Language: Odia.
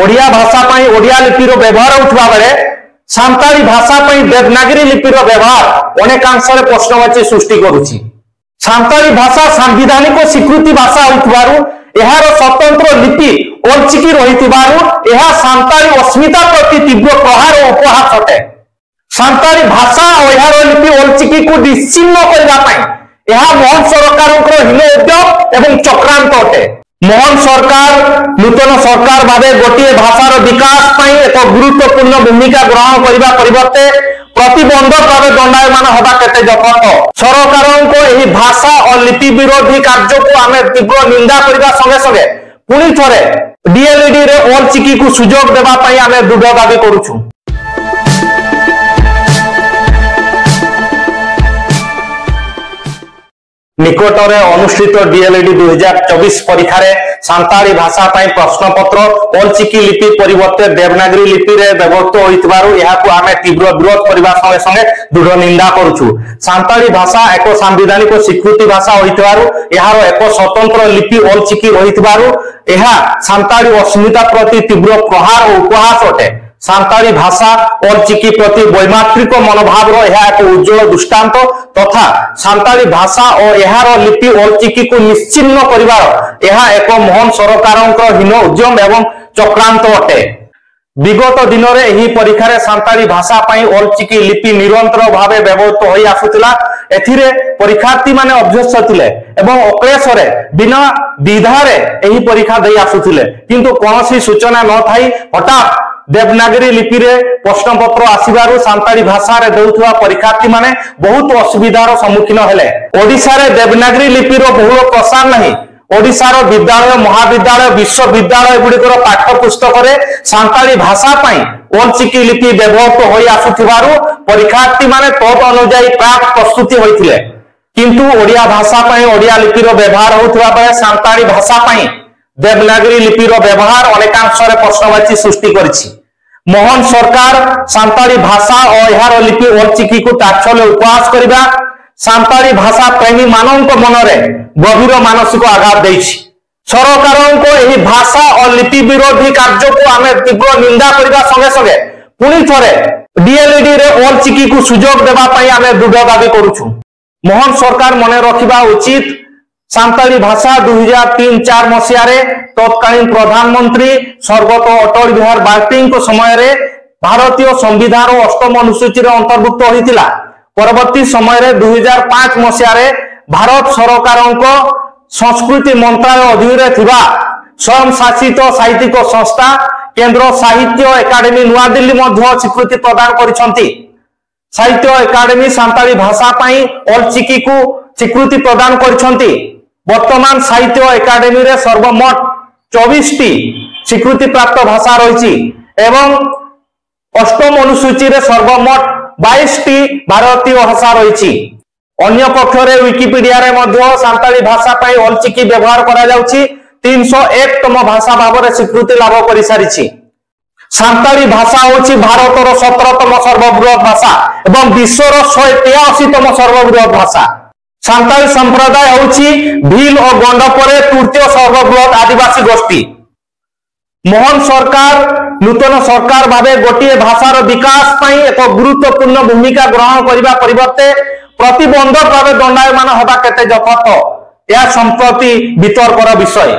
ଓଡ଼ିଆ ଭାଷା ପାଇଁ ଓଡ଼ିଆ ଲିପିର ବ୍ୟବହାର ହେଉଥିବା ବେଳେ ସାନ୍ତାଳୀ ଭାଷା ପାଇଁ ଦେବନାଗରୀ ଲିପିର ବ୍ୟବହାର ଅନେକାଂଶରେ ପ୍ରଶ୍ନବାଚୀ ସୃଷ୍ଟି କରୁଛି। ସାନ୍ତାଳୀ ଭାଷା ସାମ୍ବିଧାନିକ ସ୍ୱୀକୃତି ଭାଷା ହୋଇଥିବାରୁ ଏହାର ସ୍ୱତନ୍ତ୍ର ଲିପି ଅଲଚିକି ରହିଥିବାରୁ ଏହା ସାନ୍ତାଳୀ ଅସ୍ମିତା ପ୍ରତି ତୀବ୍ର ପ୍ରହାର ଓ ଉପହାସ ଅଟେ। ସାନ୍ତାଳୀ ଭାଷା ଓ ଏହାର ଲିପି ଅଲଚିକିକୁ ନିଶ୍ଚିହ୍ନ କରିବା ପାଇଁ ଏହା ମୋହନ ସରକାରଙ୍କର ହୀନ ଉଦ୍ୟମ ଏବଂ ଚକ୍ରାନ୍ତ ଅଟେ। ମୋହନ ସରକାର ନୂତନ ସରକାର ଭାବେ ଗୋଟିଏ ଭାଷାର ବିକାଶ ପାଇଁ ଏକ ଗୁରୁତ୍ୱପୂର୍ଣ୍ଣ ଭୂମିକା ଗ୍ରହଣ କରିବା ପରିବର୍ତ୍ତେ ପ୍ରତିବନ୍ଧକ ଭାବେ ଦଣ୍ଡାୟମାନ ହେବା କେତେ ଯଥାର୍ଥ? ସରକାରଙ୍କ ଏହି ଭାଷା ଓ ଲିପି ବିରୋଧୀ କାର୍ଯ୍ୟକୁ ଆମେ ତୀବ୍ର ନିନ୍ଦା କରିବା ସଙ୍ଗେ ସଙ୍ଗେ ପୁଣି ଥରେ ଡିଏଲଇଡି ରେ ଅଲଚିକିକୁ ସୁଯୋଗ ଦେବା ପାଇଁ ଆମେ ଦୃଢ ଦାବି କରୁଛୁ। ନିକଟରେ ଅନୁଷ୍ଠିତ ଡିଏଲଇଡି 2024 ପରୀକ୍ଷାରେ ସାନ୍ତାଳୀ ଭାଷା ପାଇଁ ପ୍ରଶ୍ନପତ୍ର ଅଲଚିକି ଲିପି ପରିବର୍ତ୍ତେ ଦେବନାଗରୀ ଲିପିରେ ବ୍ୟବହୃତ ହୋଇଥିବାରୁ ଏହାକୁ ଆମେ ତୀବ୍ର ବିରୋଧ କରିବା ସଙ୍ଗେ ସଙ୍ଗେ ଦୃଢ ନିନ୍ଦା କରୁଛୁ। ସାନ୍ତାଳୀ ଭାଷା ଏକ ସାମ୍ବିଧାନିକ ସ୍ୱୀକୃତି ଭାଷା ହୋଇଥିବାରୁ ଏହାର ଏକ ସ୍ୱତନ୍ତ୍ର ଲିପି ଅଲଚିକି ରହିଥିବାରୁ ଏହା ସାନ୍ତାଳୀ ଅସ୍ମିତା ପ୍ରତି ତୀବ୍ର ପ୍ରହାର ଓ ଉପହାସ ଅଟେ। ସାନ୍ତାଳୀ ଭାଷା ଅଲଚିକି ପ୍ରତି ବୈମାତୃକ ମନୋଭାବର ଏହା ଏକ ଉଜ୍ଜଳ ଦୃଷ୍ଟାନ୍ତ ତଥା ସାନ୍ତାଳୀ ଭାଷା ଓ ଏହାର ଲିପି ଅଲଚିକିକୁ ନିଶ୍ଚିହ୍ନ କରିବାର ଏହା ଏକ ମୋହନ ସରକାରଙ୍କ ହୀନ ଉଦ୍ୟମ ଏବଂ ଚକ୍ରାନ୍ତ ଅଟେ। ବିଗତ ଦିନରେ ଏହି ପରୀକ୍ଷାରେ ସାନ୍ତାଳୀ ଭାଷା ପାଇଁ ଅଲଚିକି ଲିପି ନିରନ୍ତର ଭାବେ ବ୍ୟବହୃତ ହୋଇ ଆସୁଥିଲା। ଏଥିରେ ପରୀକ୍ଷାର୍ଥୀମାନେ ଅଭ୍ୟସ୍ତ ଥିଲେ ଏବଂ ଅକ୍ଳେଶରେ ବିନା ଦ୍ୱିଧାରେ ଏହି ପରୀକ୍ଷା ଦେଇ ଆସୁଥିଲେ। କିନ୍ତୁ କୌଣସି ସୂଚନା ନଥାଇ ହଠାତ୍ ଦେବନାଗରୀ ଲିପିରେ ପ୍ରଶ୍ନପତ୍ର ଆସିବାରୁ ସାନ୍ତାଳୀ ଭାଷାରେ ଦେଉଥିବା ପରୀକ୍ଷାର୍ଥୀମାନେ ବହୁତ ଅସୁବିଧାର ସମ୍ମୁଖୀନ ହେଲେ। ଓଡ଼ିଶାରେ ଦେବନାଗରୀ ଲିପିର ବହୁଳ ପ୍ରସାର ନାହିଁ। ଓଡ଼ିଶାର ବିଦ୍ୟାଳୟ, ମହାବିଦ୍ୟାଳୟ, ବିଶ୍ୱବିଦ୍ୟାଳୟ ଗୁଡ଼ିକର ପାଠ୍ୟ ପୁସ୍ତକରେ ସାନ୍ତାଳୀ ଭାଷା ପାଇଁ ଅଲଚିକି ଲିପି ବ୍ୟବହୃତ ହୋଇ ଆସୁଥିବାରୁ ପରୀକ୍ଷାର୍ଥୀମାନେ ତଦ୍ ଅନୁଯାୟୀ ପ୍ରାକ୍ ପ୍ରସ୍ତୁତି ହୋଇଥିଲେ। କିନ୍ତୁ ଓଡ଼ିଆ ଭାଷା ପାଇଁ ଓଡ଼ିଆ ଲିପିର ବ୍ୟବହାର ହେଉଥିବା ବେଳେ ସାନ୍ତାଳୀ ଭାଷା ପାଇଁ ଦେବନାଗରୀ ଲିପିର ବ୍ୟବହାର ଅନେକାଂଶରେ ପ୍ରଶ୍ନବାଚୀ ସୃଷ୍ଟି କରିଛି। ମୋହନ ସରକାର ସାନ୍ତାଳୀ ଭାଷା ଓ ଏହାର ଲିପି ଅଲଚିକିକୁ ତାଚ୍ଛଲ୍ୟ ଉପହାସ କରିବା ସାନ୍ତାଳୀ ଭାଷା ପ୍ରେମୀ ମାନଙ୍କ ମନରେ ଗଭୀର ମାନସିକ ଆଘାତ ଦେଇଛି। ସରକାରଙ୍କ ଏହି ଭାଷା ଓ ଲିପି ବିରୋଧୀ କାର୍ଯ୍ୟକୁ ଆମେ ତୀବ୍ର ନିନ୍ଦା କରିବା ସଙ୍ଗେ ସଙ୍ଗେ ପୁଣି ଥରେ ଡିଏଲଇଡି ରେ ଅଲଚିକିକୁ ସୁଯୋଗ ଦେବା ପାଇଁ ଆମେ ଦୃଢ ଦାବି କରୁଛୁ। ମୋହନ ସରକାର ମନେ ରଖିବା ଉଚିତ ସାନ୍ତାଳୀ ଭାଷା 2003-04 ମସିହାରେ ତତ୍କାଳୀନ ପ୍ରଧାନମନ୍ତ୍ରୀ ସ୍ୱର୍ଗତ ଅଟଳ ବିହାରୀ ବାଜପେୟୀଙ୍କ ସମୟରେ ଭାରତୀୟ ସମ୍ବିଧାନର ଅଷ୍ଟମ ଅନୁସୂଚୀରେ ଅନ୍ତର୍ଭୁକ୍ତ ହୋଇଥିଲା। ପରବର୍ତ୍ତୀ ସମୟରେ 2005 ମସିହାରେ ଭାରତ ସରକାରଙ୍କ ସଂସ୍କୃତି ମନ୍ତ୍ରାଳୟ ଅଧୀନରେ ଥିବା ସ୍ୱୟଂଶାସିତ ସାହିତ୍ୟିକ ସଂସ୍ଥା କେନ୍ଦ୍ର ସାହିତ୍ୟ ଏକାଡେମୀ ନୂଆଦିଲ୍ଲୀ ମଧ୍ୟ ସ୍ୱୀକୃତି ପ୍ରଦାନ କରିଛନ୍ତି। ସାହିତ୍ୟ ଏକାଡେମୀ ସାନ୍ତାଳୀ ଭାଷା ପାଇଁ ଅଲଚିକିକୁ ସ୍ୱୀକୃତି ପ୍ରଦାନ କରିଛନ୍ତି। ବର୍ତ୍ତମାନ ସାହିତ୍ୟ ଏକାଡେମୀରେ ସର୍ବମୋଟ 24ଟି ସ୍ୱୀକୃତିପ୍ରାପ୍ତ ଭାଷା ରହିଛି ଏବଂ ଅଷ୍ଟମ ଅନୁସୂଚୀରେ ସର୍ବମୋଟ 22ଟି ଭାରତୀୟ ଭାଷା ରହିଛି। ଅନ୍ୟ ପକ୍ଷରେ ୱିକିପିଡିଆରେ ମଧ୍ୟ ସାନ୍ତାଳୀ ଭାଷା ପାଇଁ ଅଲଚିକି ବ୍ୟବହାର କରାଯାଉଛି। 301ତମ ଭାଷା ଭାବରେ ସ୍ୱୀକୃତି ଲାଭ କରିସାରିଛି। ସାନ୍ତାଳୀ ଭାଷା ହେଉଛି ଭାରତର 17ତମ ସର୍ବବୃହତ ଭାଷା ଏବଂ ବିଶ୍ୱର 183ତମ ସର୍ବବୃହତ ଭାଷା। ସାନ୍ତାଳୀ ସମ୍ପ୍ରଦାୟ ହେଉଛି ଭିଲ ଓ ଗଣ୍ଡ ପରେ ତୃତୀୟ ସର୍ବବୃହତ ଆଦିବାସୀ ଗୋଷ୍ଠୀ। ମୋହନ ସରକାର ନୂତନ ସରକାର ଭାବେ ଗୋଟିଏ ଭାଷାର ବିକାଶ ପାଇଁ ଏକ ଗୁରୁତ୍ୱପୂର୍ଣ୍ଣ ଭୂମିକା ଗ୍ରହଣ କରିବା ପରିବର୍ତ୍ତେ ପ୍ରତିବନ୍ଧକ ଭାବେ ଦଣ୍ଡାୟମାନ ହେବା କେତେ ଯଥାର୍ଥ, ଏହା ସମ୍ପ୍ରତି ବିତର୍କର ବିଷୟ।